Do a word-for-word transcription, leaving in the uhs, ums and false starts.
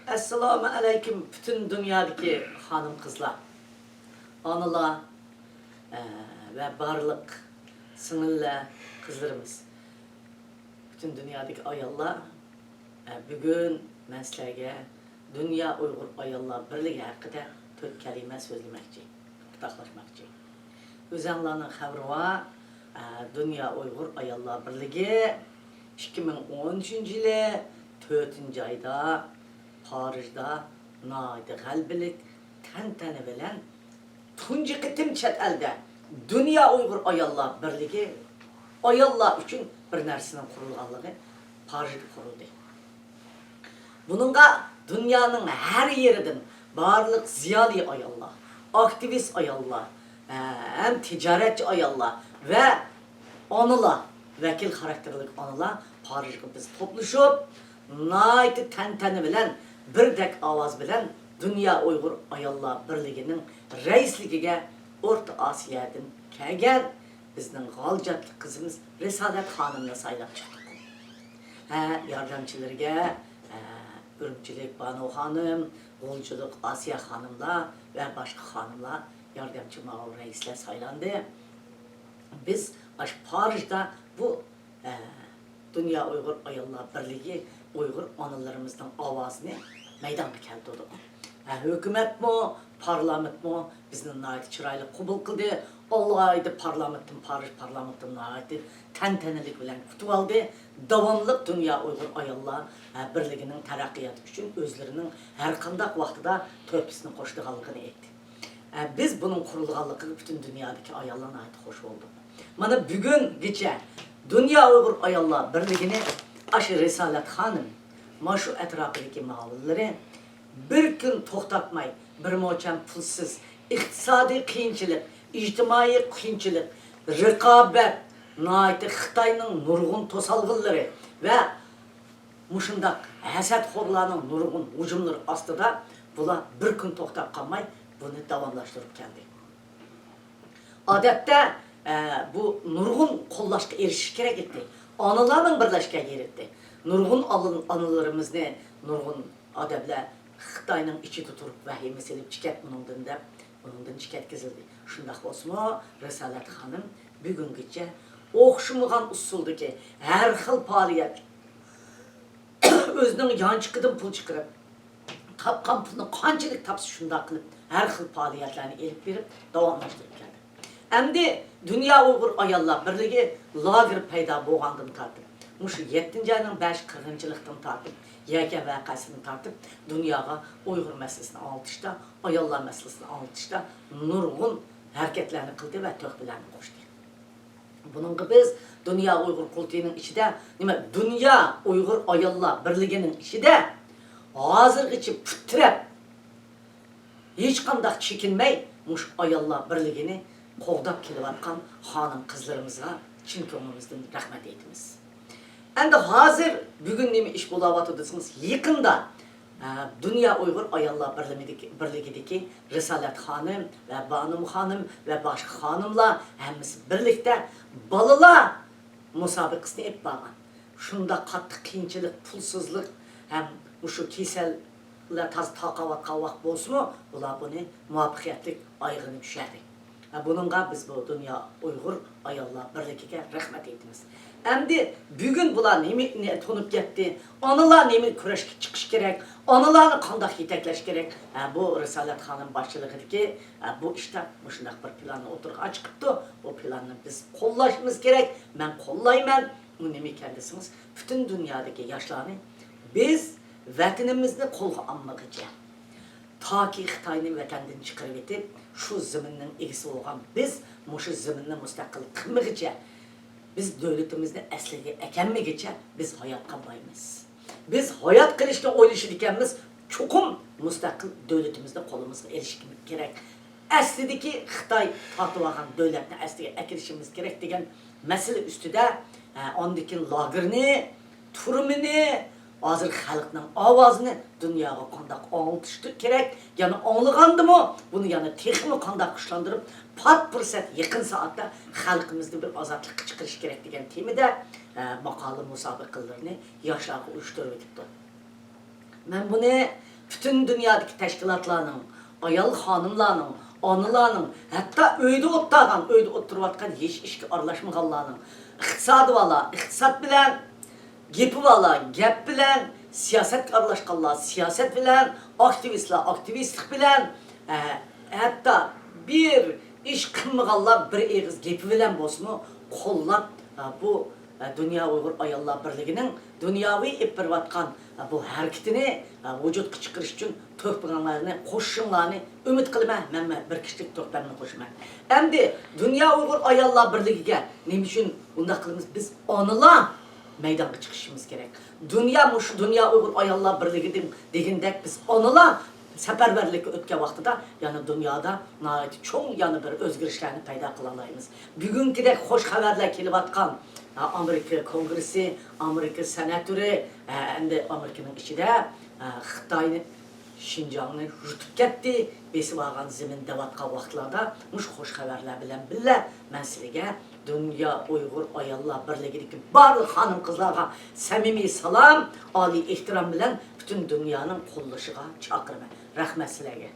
ئەسسالامۇ ئەلەيكۇم، پۈتۈن دۇنيادىكى خانىم-قىزلار، ئانىلار، ئە، ۋە بارلىق سىڭىللەر، قىزلىرىمىز. پۈتۈن دۇنيادىكى ئاياللار، ئە، بۈگۈن مەن سىلەرگە دۇنيا ئۇيغۇر ئاياللار بىرلىكى ھەققىدە تۆت كەلىمە سۆزلىمەكچى، ئورتاقلاشماقچى. ئۆزەڭلارنىڭ خەۋىرى بار، ئە، دۇنيا ئۇيغۇر ئاياللار بىرلىكى ئىككى مىڭ ئون ئۈچىنچى يىلى تۆتىنچى ئايدا پارىژدا ناھايىتى غەلىبىلىك تەنتەنە بىلەن تۇنجى قېتىم چەت ئەلدە دۇنيا ئۇيغۇر ئاياللار بىرلىكى ئاياللار ئۈچۈن بىر نەرسىنىڭ قۇرۇلغانلىقى پارىژدا قۇرۇلدى. بۇنىڭغا دۇنيانىڭ ھەر يېرىدىن بارلىق زىيالىي ئاياللار، ئاكتىۋىست ئاياللار، ھەم تىجارەتچى ئاياللار ۋە ئانىلار، ۋەكىل خاراكتېرلىك ئانىلار پارىژغا بىز توپلىشىپ، ناھايىتى تەنتەنە بىلەن، بىردەك ئاۋاز بىلەن دۇنيا ئۇيغۇر ئاياللار بىرلىكىنىڭ رەئىسلىكىگە ئورتا ئاسىيادىن كەلگەن بىزنىڭ غالجاتلىق قىزىمىز رىسالەت خانىمنى سايلاپ چىقتۇق. ھە، ياردەمچىلىرىگە، ھە، ئۈرۈمچىلىك بانۇ خانىم، غۇلجىلىق ئاسىيە خانىملار ۋە باشقا خانىملار ياردەمچى مۇئاۋىن رەئىسلەر سايلاندى. بىز ئاشۇ پارىژدا بۇ، ھە، دۇنيا ئۇيغۇر ئاياللار بىرلىكى ئۇيغۇر ئانىلىرىمىزنىڭ ئاۋازىنى مەيدانغا كەلتۈردۇق. ھە، ھۆكۈمەتمۇ، پارلامېنتمۇ بىزنى ناھايىتى چىرايلىق قوبۇل قىلدى. ئالاھىدە پارلامېنتتىن، پارىژ پارلامېنتتىن ناھايىتى تەنتەنىلىك بىلەن كۈتۈۋالدى. داۋاملىق دۇنيا ئۇيغۇر ئاياللار، ھە، بىرلىكىنىڭ تەرەققىياتى ئۈچۈن ئۆزلىرىنىڭ ھەر قانداق ۋاقتىدا تۆھپىسىنى قوشىدىغانلىقىنى ئېيتتى. ئە، بىز بۇنىڭ قۇرۇلغانلىقىغا پۈتۈن دۇنيادىكى ئاياللار ناھايىتى خوش بولدى. مانا بۈگۈنگىچە دۇنيا ئۇيغۇر ئاياللار بىرلىكىنى ئاشۇ رىسالەت خانىم، مانا شۇ ئەتراپىدىكى مۇئاۋىنلىرى بىر كۈن توختاتماي، بىر موچەن پۇلسىز، ئىقتىسادىي قىيىنچىلىق، ئىجتىمائىي قىيىنچىلىق، رىقابەت، ناھايىتى خىتاينىڭ نۇرغۇن توسالغۇلىرى ۋە مۇشۇنداق ھەسەتخورلارنىڭ نۇرغۇن ھۇجۇملىرى ئاستىدا بۇلار بىر كۈن توختاپ قالماي، بۇنى داۋاملاشتۇرۇپ كەلدى. ئادەتتە، ئە، بۇ نۇرغۇن قوللاشقا ئېرىشىش كېرەك ئىدى. ئانىلارنىڭ بىرلەشكەن يېرى ئىدى. نۇرغۇن ئانا-، ئانىلىرىمىزنى نۇرغۇن ئادەملەر خىتاينىڭ ئىچىدە تۇرۇپ ۋەھىمە سېلىپ چىقەت ئۇنىڭدىن دەپ، ئۇنىڭدىن چىقەتكۈزۈلدى. شۇنداق بولسىمۇ، رىسالەت خانىم بۈگۈنگىچە ئوخشىمىغان ئۇسۇلدىكى ھەر خىل پائالىيەت، ئۆزىنىڭ يانچۇقىدىن پۇل چىقىرىپ، تاپقان پۇلنى قانچىلىك تاپسا، شۇنداق قىلىپ ھەر خىل پائالىيەتلەرنى ئېلىپ بېرىپ، داۋاملاشتۇرۇپ كەلدى. ئەمدى دۇنيا ئۇيغۇر ئاياللار بىرلىكى لاگېر پەيدا بولغاندىن تارتىپ، مۇشۇ يەتتىنچى ئاينىڭ بەش قىرغىنچىلىقتىن تارتىپ، يەكەن ۋەقەسىدىن تارتىپ، دۇنياغا ئۇيغۇر مەسىلىسىنى ئاڭلىتىشتا، ئاياللار مەسىلىسىنى ئاڭلىتىشتا نۇرغۇن ھەرىكەتلەرنى قىلدى ۋە تۆھپىلەرنى قوشتى. بۇنىڭغا بىز دۇنيا ئۇيغۇر قۇرۇلتىيىنىڭ ئىچىدە، نېمە، دۇنيا ئۇيغۇر ئاياللار بىرلىكىنىڭ ئىچىدە ھازىرغىچە پۇت تىرەپ، ھېچقانداق چېكىنمەي مۇشۇ ئاياللار بىرلىكىنى قوغداپ كېلىۋاتقان خانىم-قىزلىرىمىزغا چىن كۆڭلىمىزدىن رەھمەت ئېيتىمىز. ئەمدى ھازىر بۈگۈن نېمە ئىش بولاۋاتىدۇ دېسىڭىز، يېقىندا، ئە، دۇنيا ئۇيغۇر ئاياللار بىرلىمىدىكى-، بىرلىكىدىكى رىسالەت خانىم ۋە بانۇم خانىم ۋە باشقا خانىملار ھەممىسى بىرلىكتە بالىلار مۇسابىقىسىنى ئېلىپ بارغان. شۇنداق قاتتىق قىيىنچىلىق، پۇلسىزلىق ھەم مۇشۇ كېسەللەر تازا تارقاۋاتقان ۋاقىت بولسىمۇ، ئۇلار بۇنى مۇۋەپپەقىيەتلىك ئايىغىنى چۈشۈردى. ھە، بۇنىڭغا بىز بۇ دۇنيا ئۇيغۇر ئاياللار بىرلىكىگە رەھمەت ئېيتىمىز. ئەمدى بۈگۈن بۇلار نېمىنى تونۇپ كەتتى؟ ئانىلار نېمە كۈرەشكە چىقىش كېرەك؟ ئانىلارنى قانداق يېتەكلەش كېرەك؟ ھە، بۇ رىسالەت خانىم باشچىلىقىدىكى، ھە، بۇ ئىشتا مۇشۇنداق بىر پىلاننى ئوتتۇرىغا چىقىپتۇ. بۇ پىلاننى بىز قوللاشىمىز كېرەك. مەن قوللايمەن. ئۇ نېمە ئىكەن دېسىڭىز، پۈتۈن دۇنيادىكى ياشلارنى بىز ۋەتىنىمىزنى قولغا ئالمىغىچە، تاكى خىتاينى ۋەتەندىن چىقىرىۋېتىپ، شۇ زېمىننىڭ ئىگىسى بولغان بىز مۇشۇ زېمىننى مۇستەقىل قىلمىغىچە، بىز دۆلىتىمىزنى ئەسلىگە ئەكەلمىگىچە بىز ھايات قالمايمىز. بىز ھايات قېلىشنى ئويلىشىدىكەنمىز، چوقۇم مۇستەقىل دۆلىتىمىزنى قولىمىزغا ئېلىشىمىز كېرەك. ئەسلىدىكى خىتاي تارتىۋالغان دۆلەتنى ئەسلىگە ئەكىرىشىمىز كېرەك دېگەن مەسىلە ئۈستىدە، ئە، ئاندىن كېيىن لاگېرنى، تۈرمىنى، ھازىر خەلقنىڭ ئاۋازىنى دۇنياغا قانداق ئاڭلىتىش كېرەك؟ يەنە ئاڭلىغاندىمۇ، بۇنى يەنە تېخىمۇ قانداق كۈچلەندۈرۈپ، پات پۇرسەت يېقىن سائەتتە خەلقىمىزنى بىر ئازادلىققا چىقىرىش كېرەك دېگەن تېمىدا، ئە، ماقالە مۇسابىقىلىرىنى ياشلارغا ئۇيۇشتۇرۇۋېتىپتۇ. مەن بۇنى پۈتۈن دۇنيادىكى تەشكىلاتلارنىڭ، ئايال خانىملارنىڭ، ئانىلارنىڭ، ھەتتا ئۆيدە ئولتۇرغان، ئۆيدە ئولتۇرۇۋاتقان، ھېچ ئىشكە ئارىلاشمىغانلارنىڭ، ئىقتىسادى بارلار ئىقتىساد بىلەن، گېپى بارلار گەپ بىلەن، سىياسەتكە ئارىلاشقانلار سىياسەت بىلەن، ئاكتىۋىستلار ئاكتىۋىستلىق بىلەن، ئە، ھەتتا بىر ئىش قىلمىغانلار بىر ئېغىز گېپى بىلەن بولسىمۇ قوللاپ، ئە، بۇ، ئە، دۇنيا ئۇيغۇر ئاياللار بىرلىكىنىڭ دۇنياۋى ئېلىپ بېرىۋاتقان، ئە، بۇ ھەرىكىتىنى، ئە، ۋۇجۇدقا چىقىرىش ئۈچۈن تۆھپىڭلارنى قوشۇشۇڭلارنى ئۈمىد قىلىمەن. مەنمۇ بىر كىشىلىك تۆھپەمنى قوشىمەن. ئەمدى دۇنيا ئۇيغۇر ئاياللار بىرلىكىگە نېمە ئۈچۈن بۇنداق قىلىمىز؟ بىز ئانىلار مەيدانغا چىقىشىمىز كېرەك. دۇنيا، مۇشۇ دۇنيا ئۇيغۇر ئاياللار بىرلىكى دېگەندەك بىز ئانىلار سەپەرۋەرلىككە ئۆتكەن ۋاقتىدا يەنە دۇنيادا ناھايىتى چوڭ يەنە بىر ئۆزگىرىشلەرنى پەيدا قىلالايمىز. بۈگۈنكىدەك خۇش خەۋەرلەر كېلىۋاتقان، ئا، ئامېرىكا كونگرېسسى، ئامېرىكا سېناتورى، ئە، ئەمدى ئامېرىكىنىڭ ئىچىدە، ئە، خىتاينى، شىنجاڭنى يۇتۇپ كەتتى، بېسىپ ئالغان زېمىن دەۋاتقان ۋاقىتلاردا مۇشۇ خۇش خەۋەرلەر بىلەن بىللە مەن سىلىگە دۇنيا ئۇيغۇر ئاياللار بىرلىكىدىكى بارلىق خانىم-قىزلارغا سەمىمىي سالام، ئالىي ئېھتىرام بىلەن پۈتۈن دۇنيانىڭ قوللىشىغا چاقىرىمەن. رەھمەت سىلەرگە.